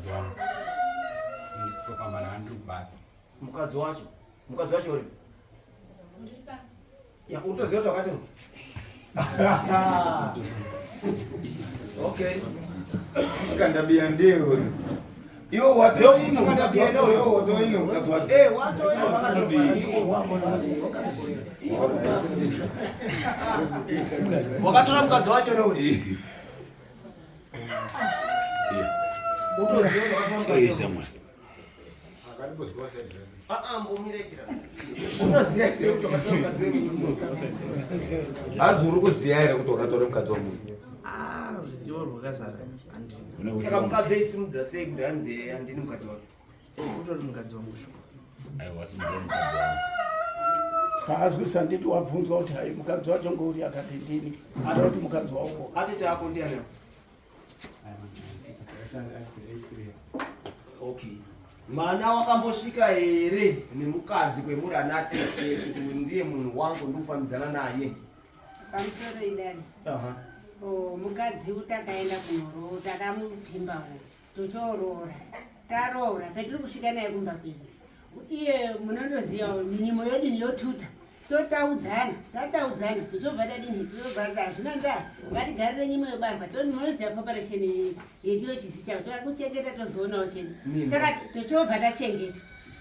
Mukadzi wangu. Ndisipo pamba ndiri kubasa. Mukadzi wacho. Mukadzi wacho uri? Ya utoziva kuti wakati. Okay. Chikandabiya ndiye uyu. Iwo watoino mukadzi wacho, iwo watoino mukadzi wacho. Eh, watoino Wakatora mukadzi wacho neuri? Utoziva kuti wakatora mukadzi wacho. Hazi uri kuziva here kuti wakatora mukadzi wamunhu? Ah, ruzivo rwakazara handina. Saka mukadzi aisimudza sei kuti hanzi handini mukadzi wake? Eh, utori mukadzi wangu shuwa. Aiwa simudza mukadzi wangu. Haazwi sanditi wabvunzwa kuti hai mukadzi wacho ngouri akati ndini. Ada kuti mukadzi wako. Atete ako ndiani? Okay. Mwana wakambosvika here nemukadzi kwemuri ana tete kuti uyu ndiye munhu wangu ndikufambidzana naye? Pamusoro idani. Aha. Oh, mukadzi utakaenda kunoroora takamupfimbawo tochooroora taroora petiri kusvika naye kumba kwedu iye munondoziva minyimo yodini yotuta totaudzana tataudzana tichobva tadini tichobva tati hazvina ndaa ngatigarire nyimo yobarwa munoziva preparation yechiro chisi chavo tokuchengeta tozoonawo chedu saka tochobva tachengeta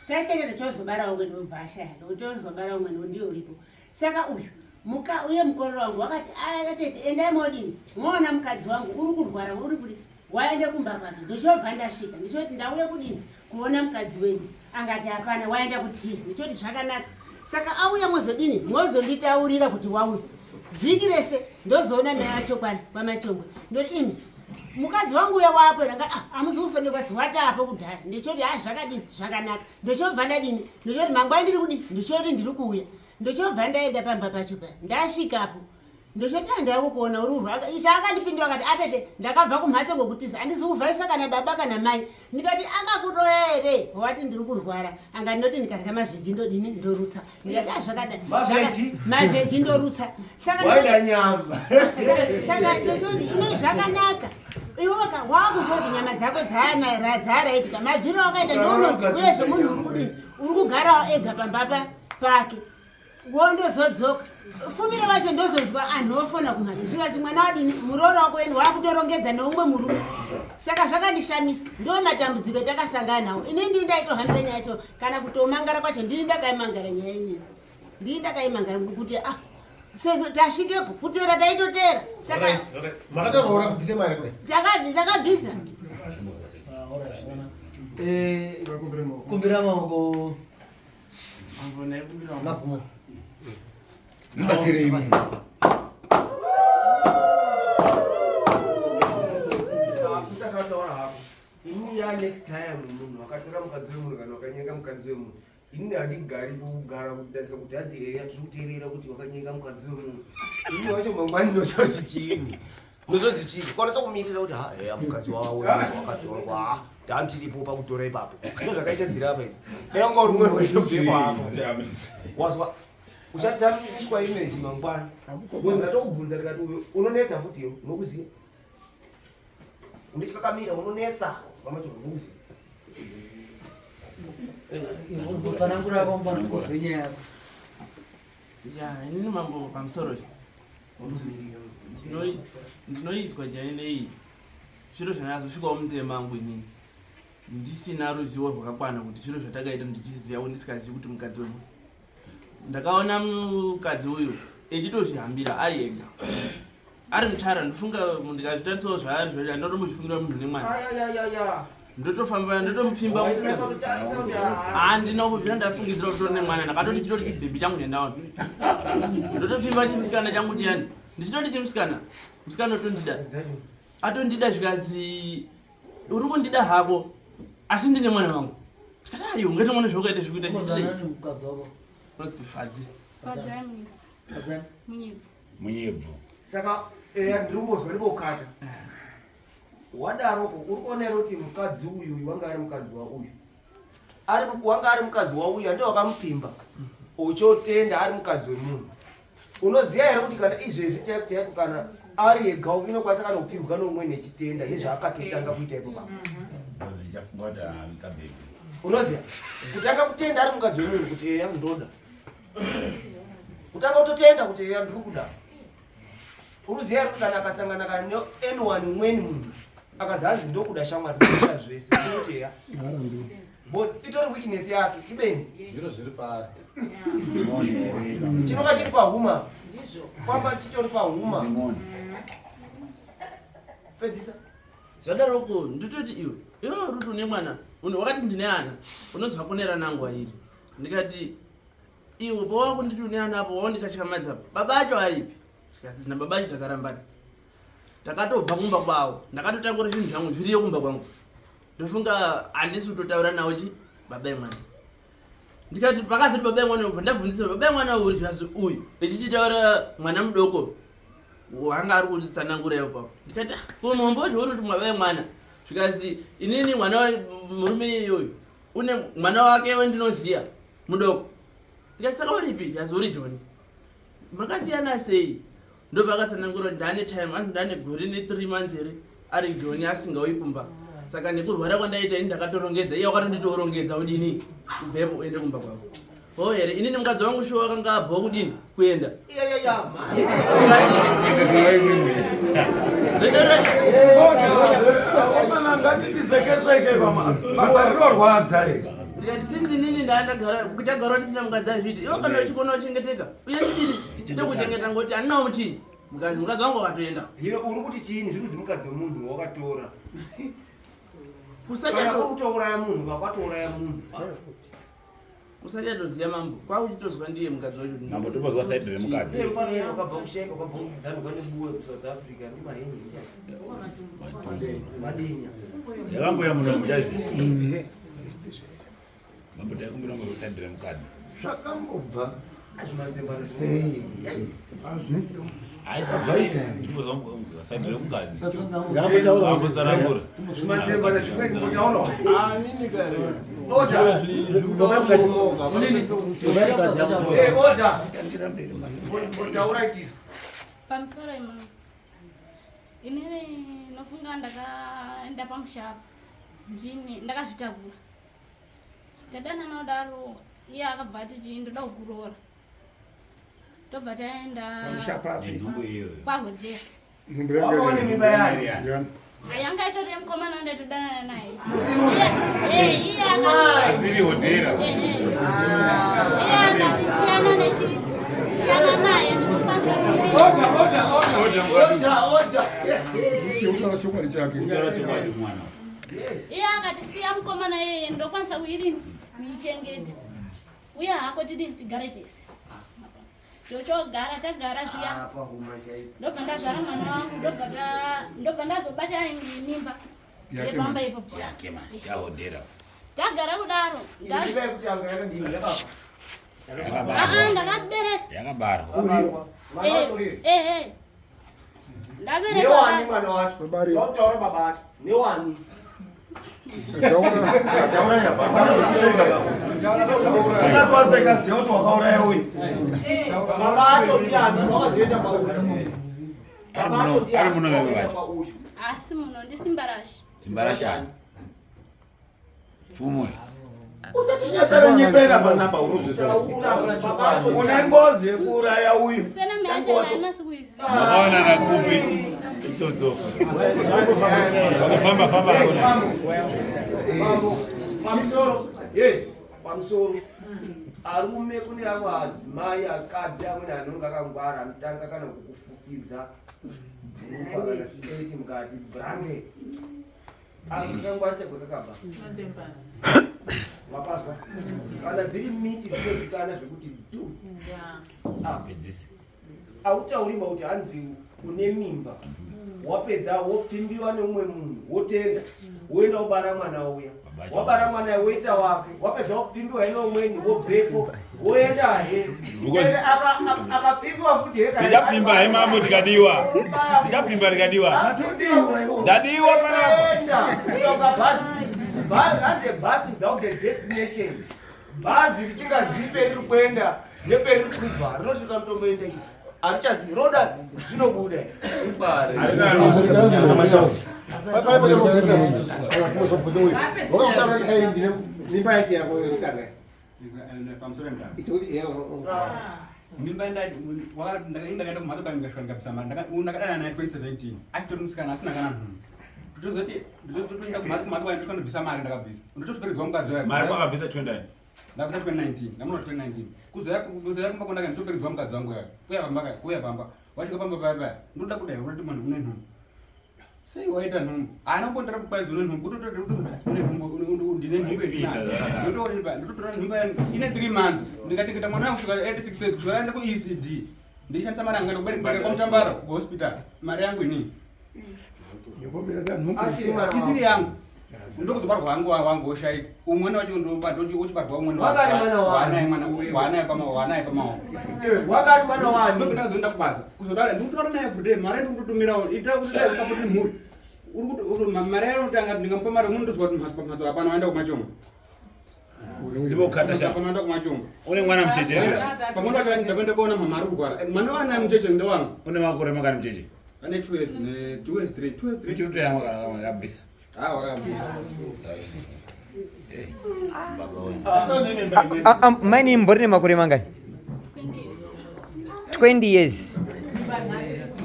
tachengeta tozobara umweni wobva ashaya tozobara umweni ndiye uripo saka uyu muka uye mukororo wangu wakati atete endai modini moona mukadzi wangu uri kurwara uri kuri waenda kumba kwake ndochobva ndasvika ndichoti ndauya kudini kuona mukadzi wenyu angati hapana waenda kutii ndichoti zvakanaka saka auya mozodini mozonditaurira kuti wauya vhiki rese ndozoona mai vacho kwani kwamachongwe ndoti imi mukadzi wangu uya waapo here ah, amuzi kufanirwa si wataapo kudhaya ndichoti ha zvakadini zvakanaka ndochobva ndadini ndochoti mangwani ndiri kudini ndichoti ndiri kuuya ndochobva ndaenda pamba pacho paya ndasvikapo Ndochoti andaya kukuona uri urwa. Isha akandipindura akati atete ndakabva kumhatso ngokutiza handisi kuvhaisa kana baba kana mai. Ndikati akakuroya here? Wati ndiri kurwara. Anga ndinoti ndikarya mavheji ndodini ndorutsa. Ndikati ah zvakadai. Mavheji? Mavheji ndorutsa. Saka Waida nyama. Saka ndochoti ino zvakanaka. Iwe waka wakuzwa kuti nyama dzako dzaana dzaraitika. Mabviro akaita ndounozi uyezve munhu uri kudini? Uri kugarawo ega pamba pake. Wondozodzoka fumiro vacho ndozonzwa anhu ofona kumhatso zvikati mwana wadini muroora wako eni wakutorongedza neumwe murume saka zvakandishamisa ndo matambudziko etakasangana nawo ini ndii ndaitohambira nyaya yacho kana kutomangara kwacho ndini ndakaimangara nyaya inini ndii ndakaimangara kuti ah sezvo tasvikepo kutera taitotera saka makatoroora kubvisa mari kudai takabvisa eh, kumbira maoko Mubatsirei. Usati wataura hako. Ini ya next time munhu akatora mukadzi wemunhu kana wakanyenga mukadzi wemunhu ini handigari kugara kutarisa kuti hanzi eya tiri kuteerera kuti wakanyenga mukadzi wemunhu ini wacho mangwani ndozozi chiini Muzozi chii? Kwanisa kumirira kuti ha eya mukadzi wawo wakatorwa. Tantiripo pakutora ipapo. Ndizvo zvakaita nzira apa iyi. Dai wanga uri mwe waitobvekwa apa. Wazwa uchatambiswa image mangwana. Because ndatokubvunza ndikati uyo unonetsa futi iwe unokuziva. Unechikakamira unonetsa. Mama chongo unokuziva. Tsanangura kwamba ndikuzwe nyaya yako. Ya, inini mambo pamusoro. Ndinoizwa nyaya ineyi zviro zvanyazosvikawo munzeve mangu inini ndisina ruzivo rwakakwana kuti zviro zvatakaita ndichiziva ndisikazivi kuti mukadzi wemunhu ndakaona mukadzi uyu echitozvihambira ari ega ari mutara ndofunga ndikazvitarisawo zvaari zvacho andinotomuzvifungira munhu nemwana ndotofamba ndotomupfimba handina kubvira ndafungidzira kuti nemwana ndakatoti chitori chibhebhi changu ndendaona ndotopfimba chimusikana changu chiyani ndichitoti chimusikana musikana otondida atondida zvikazi uri kundida hako asi ndine mwana wangu tikati ayo ungaita mwana zvaukaita zvikuita fadzi munyebvu saka eh, ndiri kumbozwa ndibokata Wadaroko uri kuona here kuti mukadzi uyu uyu wanga ari mukadzi wauyu ari wanga ari mukadzi wauyu ande wakamupfimba uchotenda ari mukadzi wemunhu unoziva here kuti kana izvezvi chaiko chaiko kana ari ega inokwanisa kana kupfimbwa noumweni echitenda nezvaakatotanga kuita ipo papa. Ndichafunga kuti kabhebhi. Unoziva kutanga kutenda ari mukadzi wemunhu kuti eya ndoda. Kutanga kutotenda kuti eya ndiri kuda. Uruziva here kuti kana akasangana kana ne anyone umweni munhu akazi hanzi ndokuda shamwari ndokuda zvese unoti eya. Because itori weakness yake ibenzi. Zviro zviri paari. Chinonga chiri pahuma. Kufamba chitori pahuma. Pedzisa. Zvadaroko ndototi iwe iwe uri kuti une mwana wakati ndine ana unozwa kunera nangwa iri ndikati iwe pawakunditi une ana apo waundikatyamadza baba acho aripi zvikati nababa acho takarambana takatobva kumba kwavo ndakatotakura zvinhu zvangu zviriyo kumba kwangu ndofunga handisi kutotaura nawo chi baba emwana ndikati pakazoti baba emwana ubva ndabvunzisa baba emwana uri zvazi uyu echichitaura mwana mudoko wanga ari kutsanangura ipapo ndikati ah, ko muhombe wacho uri kuti baba emwana zvikazi inini mwana murume iyoyo une mwana wake wendinoziya mudoko ndikati saka uripi zvazi uri joni makasiyana sei ndopakatsanangura kuti ndane time anzi ndane gore ne3 months here ari joni asingauyi kumba saka nekurwara kwandaita ini ndakatorongedza iye wakatonditorongedza udini ubvepo uende kumba kwako ho here inini mukadzi wangu shuwa akanga abvawo kudini kuenda Basa rinorwadza iri. Ndikati sinzi nini ndandagara kuchagara ndisina mukadzi azviiti iwe kana uchikona uchengeteka uye ndidini ndokuchengeta ngoti handinawo muchini mukadzi mukadzi wangu akatoenda. Hino uri kuti chiini zviri kuzi mukadzi wemunhu wakatora. Kusati Kana uri kutouraya munhu kakwatouraya munhu. Usachatoziva mambo kwakuchitozwa ndiye mukadzi wacho. Mambo topozwa side remukadzi. Iye mfana iye wakabva kusheka wakabva kudzanwa nebuwe kuSouth Africa ndimahenye madinya. Yakamboya muno muchazi. Mambo taikumbira mambo side remukadzi. Zvakambobva sei? Pamusoro imama inini nofunga ndakaenda pamusha apa ndini ndakazvitakura tadanana kudaro iye akabva ati chii ndoda kukuroora tobva taenda Pamusha papi? Nenhumbu iyoyo. kwahodhera Wakaone mimba yayo. yanga itori yemukomana wandaitodanana naye Usiri Eh, iye aka- Asiri hodhera. Eh, eh. Iye akati siyana nechi siyana naye ndinokwanisa kuiri Utaura chokwadi chake. Utaura chokwadi mwana. Iye akati siya mukomana iyeye ndokwanisa kuirini kuichengeta uye hako tidini tigare tese tochogara tagara zviya ndobva ndazvara mwana wangu ndobva ndobva ndazobata mimba yepamba ipapo Yake manje yahodhera. tagara kudaro Mimba yekutanga yakadini yakafa. Aa, ndakabereka Yakabarwa. Mwana wacho uriyo. Eh, eh. ndabereka Newani mwana wacho. Ndakutaura baba acho. Newani. Usati waseka ziva kuti wakauraya uyu. Baba acho ndiani wakazoenda pauri. Baba acho ndiani Ari muno baba wakaenda vacho. pauri. asi muno ndisimbarashe Simbarashani. Pfumo. Usatinyepera nyepera panapa uruzviziva. Une ngozi yekuuraya uyu. sena meacho haina sikuiziva Makaonana kupi? Itsotso. Wakufamba famba hakuna. Mambo, pamusoro ye pamusoro arume kune amwe adzimai akadzi amweni anonga akangwara anotanga kana kukufukidza bhurukwa kana siketi mukati blanket akangwarisa kwekakabva wapazwa kana dziri miti dzinozikana zvekuti du Pedzise. hautauri ba kuti hanzi une mimba wapedza wopfimbiwa neumwe munhu wotenda woenda wobara mwana uya wabara mwana woita wake wapedza wopfimbiwa ine umweni wobvepo woenda he akapfimbiwa futi he Tichapfimba he mambo tikadiwa. Tichapfimba tikadiwa. Ndadiwa panapa. enda kutoka bhazi bhazi hanzi bhazi without a destination bhazi risingazivi periri kuenda neperiri kubva rinoti kamutomboenda iyi harichazivi roda zvinobuda. Mimba ndakaenda kumhatso kwangu ndikasvika ndikabvisa mari. Ndakadana naye 2017 achitori musikana asina kana nhumbu. Ndotozoti ndotoenda kumhatso kumhatso kwangu ndosvika ndobvisa mari ndakabvisa. Ndotozoperedzwa mukadzi wayo. Mari makabvisa 20 Ndabvisa 2019 ndamuna 2019. Kuzouya kuzouya kumba kwandaka ndotoperedzwa mukadzi wangu yayo. Kuya pamba kaya kuya pamba. Wasvika pamba paya paya. Ndoda kudai unoti munhu une nhumbu. Sei waita nhumbu? Haana kumbondira kukwaidza une nhumbu. Kutototi une nhumbu ndine nhumbu ndinayo. Ndototora nhumbu yani ine 3 months. Ndikachengeta mwana wangu kusvika 86 years kusvika aende kuECD. Ndichishandisa mari yangu kubereka kwaMutambara kuhospital. Mari yangu inini. Isiri yangu. Ndokuzobarwa wangu wangu woshaika. Umweni wacho ndochibarwa umweni Wakari mwana wani. wanaye mwana wanaye pama wanaye pamaoko. Wakari mwana wani. Ndokuzoenda kubasa. Kuzodara ndikutaura naye everyday mari ndikutotumirawo ita kuti dai usapoti mhuri. Uri kuti mari yayo unotanga ndingamupa mari umwe ndozwa kuti mhatso pamhatso hapana waenda kumachongo. Ndivokata sha. Hapana waenda kumachongo. Une mwana mucheche izvezvi. Pamwe wacho ndakuenda kuona mama ari kurwara. Mwana wana mucheche ndewangu. Une makore makani mucheche? Ane 2 years ne 2 years 3 2 years 3. Uchiri kutoyamwa kana wakabvisa? Ah wakabvisa. Maini mbori nemakore mangani? 20 years.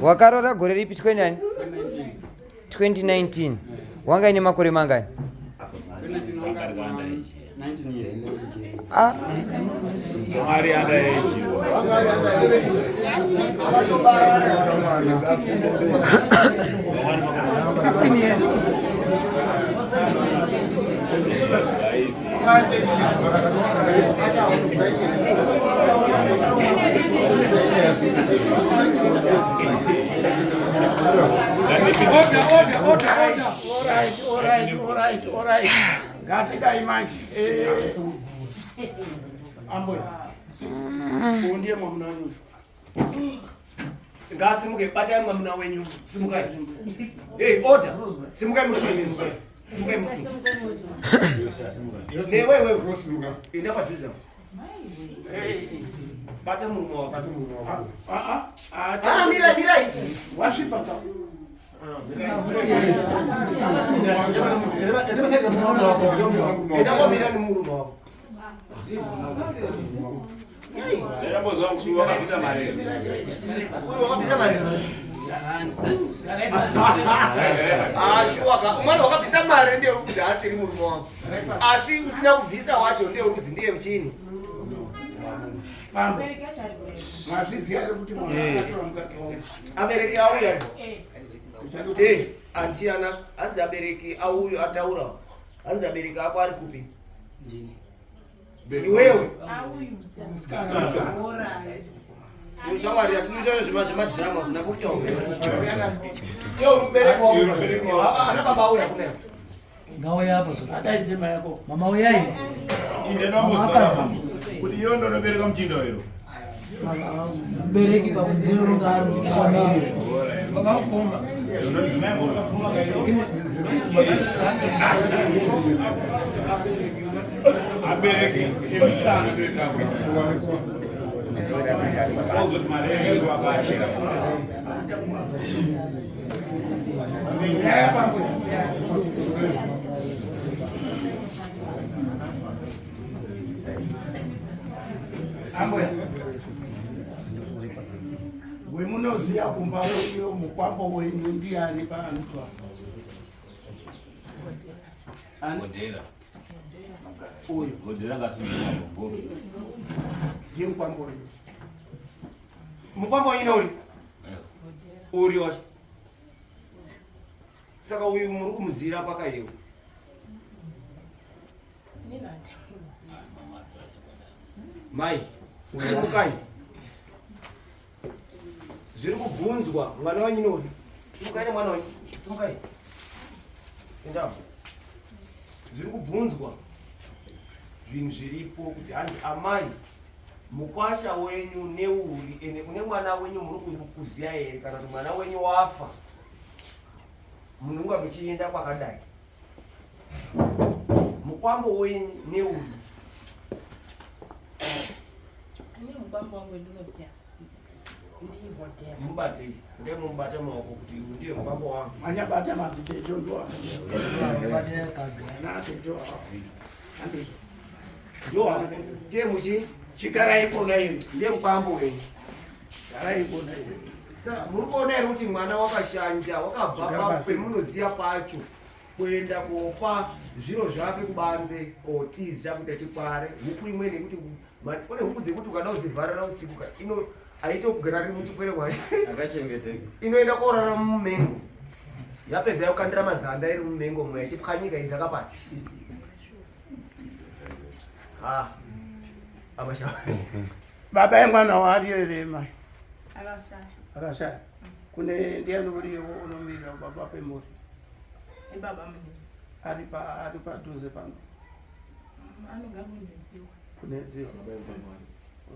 Wakarora gore ripi 20 ani? 2019. Wanga ine makore mangani? 19 years. Ah. Mwari anda age. 15 years. Order, order, order, order. Alright, alright, alright, alright. Ngatidai manje. Eh. Ambuya. Uyu ndiye mwamuna wenyu. Ngasimuke, batai mwamuna wenyu. Simukai. Hey, order. Simukai mutu. Simukai mutu. Newe wewe. Enda kwa Juja. Bata murume wako. Bata murume wako. Ah ah. Ah, mira mira. Wasvipa ka. Enda kwa mira ni murume wako. Ndambozwa kuti wakabvisa mari. Uyu wakabvisa mari. Ah, shuwa ka. Mwana wakabvisa mari ndiye uri kuzi asiri murume wako. Asi usina kubvisa wacho ndiye uri kuzi ndiye muchini. Bambo. Mazviziya here kuti mwana akatora mukadzi wangu. Abereki auya. Eh, anti anas, hanzi abereki auyo ataura. Hanzi abereki ako ari kupi? Ndini. Iwewe. Musikana. Iwe shamwari atinoita zvemadhirama zina kutaura. Iwe uri mubereki wangu. Ana baba auya kunayo. Ngauya apo zvo. Adaidze mai yako. Mama uyai. Inde ndambozwa mama. Kuti iyo ndonobereka muchinda wero. Mubereki pamunziro ari mutungamiri. Vakakoma. Abereki emusikana ndoita. Ozoti mari yedu akashira. Nyaya bambo. Ambuya. Wemunoziya kumba wenyu mukwambo wenyu ndiani paantu apa? Ani? Godera. Uyu. Godera ngasimbe mambo. Ndiye mukwambo wenyu. Mukwambo wenyu uri? Uri wacho. Saka uyu muri kumuzira pakaiwa. Mai, simukai. Zviri kubvunzwa mwana wenyu uri. Simukai nemwana wenyu. Simukai. Endapo. Zviri kubvunzwa zvinhu zviripo kuti hanzi amai mukwasha wenyu neuri ende kune mwana wenyu muri kuziya here kana kuti mwana wenyu wafa munonga muchienda kwakadai mukwambo wenyu neuri Ane mukwambo wangu wendinoziya. Ndihotera. Mubatei, ndiye mumubate maoko kuti uyu ndiye mukwambo wangu. Manyabata madziteto ndo Bate kadzi. Ana tete handizvo. Ndo ndiye muchi Chikarai kona imi. Ndiye mukwambo wenyu. Garai kona imi. Sa muri kuona here kuti mwana wakashanja wakabva Chigara pasi. pemunoziya pacho kuenda kopa zviro zvake kubanze kotiza kuita chikware huku imweni yekuti kune huku dzekuti ukada kudzivharira usiku ka ino aite kugara riri muchikwere mwacho Akachengeteka. Inoenda korara mumengo, yapedza yokandira mazanda iri mumengo mweya ichipwanyika idzaka pasi. Ha, amasha. Baba emwana waari here mai? Akashaya. Akashaya. Kune ndiani uriyo unomirira baba pemhuri? Ibaba munini. Ari pa ari padhuze pano? Anogara kunedziwa. Kunedziwa.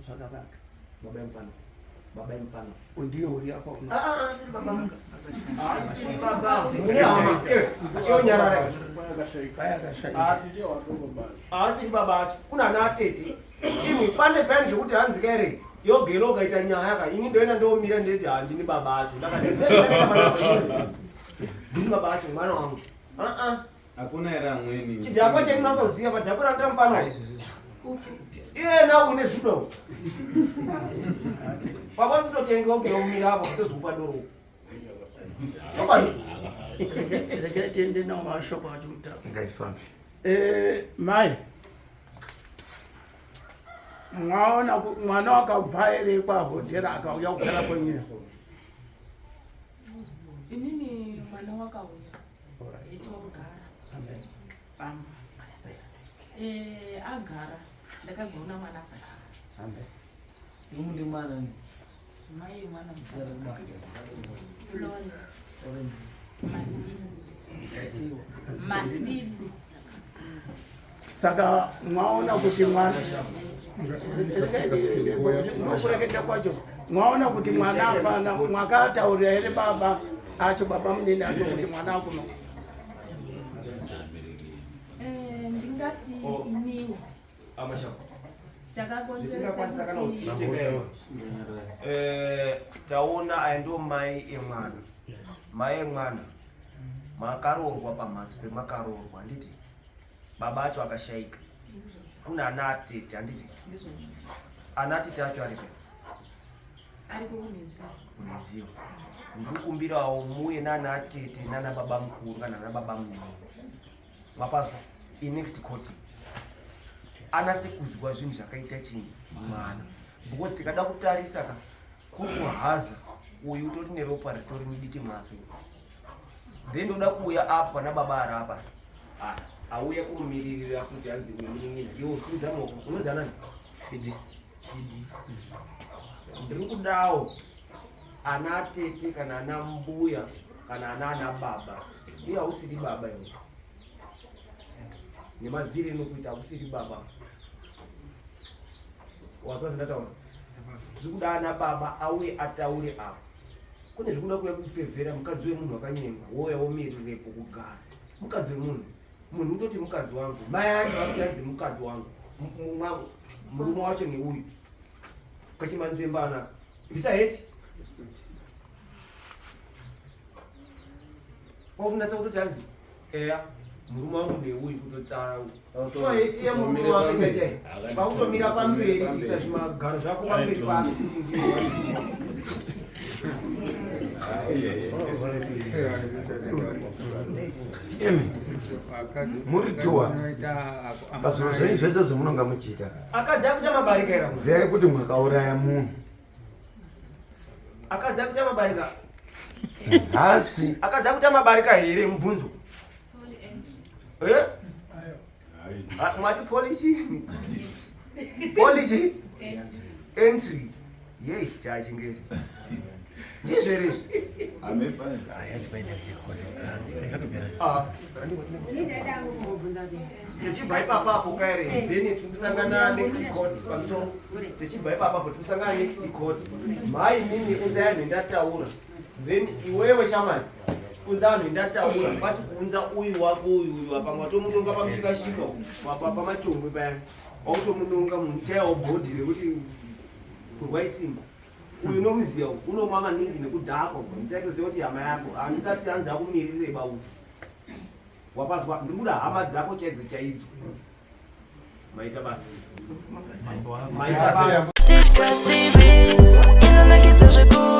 Zvakanaka. Baba emfana, baba emfana. Ndiye uri apa uno. Ah, ah, asiri baba. Asiri baba. Mune hama. Eh, iwe nyarara. Pai akashaya. Asiri baba acho. Kuna ana atete. Imwi pane payani zvekuti hanzi kaere yogelo ukaita nyaya ka ini ndoenda ndomira ndeti handini baba acho. Ndakati ndini baba acho mwana wangu. Ah ah. Hakuna here amweni? Chidhakwa chemunasoziva padhakwa ranoita mufano. Iyena une zvido. Papa kutotenga ugeumira apo kutozokupa doro. Chokwadi. Regai tiende nawo mashoko acho mutauro. Ngaifambe. Mai mwaona mwana wakabva here kwahodhera akauya kugara kwenyu? Inini mwana wakauya echogara Amen. pamba. Agara ndakazoona mwana pachi. Amen. Iwe ndi mwana ni? Mai mwana. Zita rekubata. Florence. Florence. Masidu. Masidu. Saka mwaona kuti mwana, ndokureketa kwacho, mwaona kuti mwana hapana. Mwakataurira here baba acho, baba munini acho, kuti mwana akuno? Ndingati iniwo Amashako. chakakonzeresa Zvitingakwanisa kana kuti kuti tiite kaero. Taona aya ndo mai emwana. Mai emwana. Makaroorwa pamhatso pemakaroorwa handiti? Baba acho akashaika. Kuna ana atete handiti? Ndizvozvo. Ana atete acho aripo? Ariko kunedziwa. Kunedziwa. Ndikukumbirawo muye nana atete nana baba mukuru kana nana baba munini. Mapazwa inext court. Anase kuzwa zvinhu zvakaita chinyi mwana. Because tikada kutarisa ka kukuhaza uyu utori neropa ritori muditi mwake. Then ndoda kuuya apa pana baba ari apa. Ah, auya kumumiririra kuti hanzi uyu munin'ina. Iwe simudza maoko. Unoziva nani? Chidi. Chidi. Ndiri kudawo ana tete kana ana mbuya kana ana ana baba. Iye hausiri baba iwe. Nemazire inokuita hausiri baba. Wazwa zvandataura? Tiri kuda ana baba auye ataure apa. Kune zvekuda kuuya kufevhera mukadzi wemunhu wakanyengwa, wouya womirirepo kugara. Mukadzi wemunhu. Munhu utoti mukadzi wangu. Mai acho vari kuyanzi mukadzi wangu. Murume wacho neuyu. Kachimanzemba anaka. Bvisa heti. Kwakunasa kutoti hanzi eya murume wangu neuyu kutotara. Shuwa yesiye murume wake chaichai. Pakutomira pamberi kuisa zvimagaro zvako pamberi pake kuti ndiye. Imi muri tuwa pazviro zvenyu zvese zvamunonga muchiita. Akadzi akuita mabarika here? Ziyai kuti mwakauraya munhu. Akadzi akuita mabarika. Nhasi. Akadzi akuita mabarika here mubvunzo? Eh? Ah, mwati polish? Polish? Entry. Yei, chachingezi. Ndizvo here izvi? Ah. Tichibva ipapapo kaere, then tiri kusangana next court pamusoro. Tichibva ipapapo tiri kusangana next court. Mai mimi unza yanhu ndataura. Then iwewe shamani unza vanhu ndataura kwati kuunza uyu wako uyu uyu apa mwatomunonga pamushikashika apa pamachongwe payani wautomunonga munhu chaiwo bhodhi rekuti kurwa isimba. Uyu unomuziva uyu, unomwa maningi nekudhakwa. Ndisaitoziva kuti hama yako. Handingati hanzi akumirire ba uyu. Wapazwa, ndiri kuda hama dzako chaidzo chaidzo. Maita basa. Maita basa. Tichkach TV inonakidza zvekuru.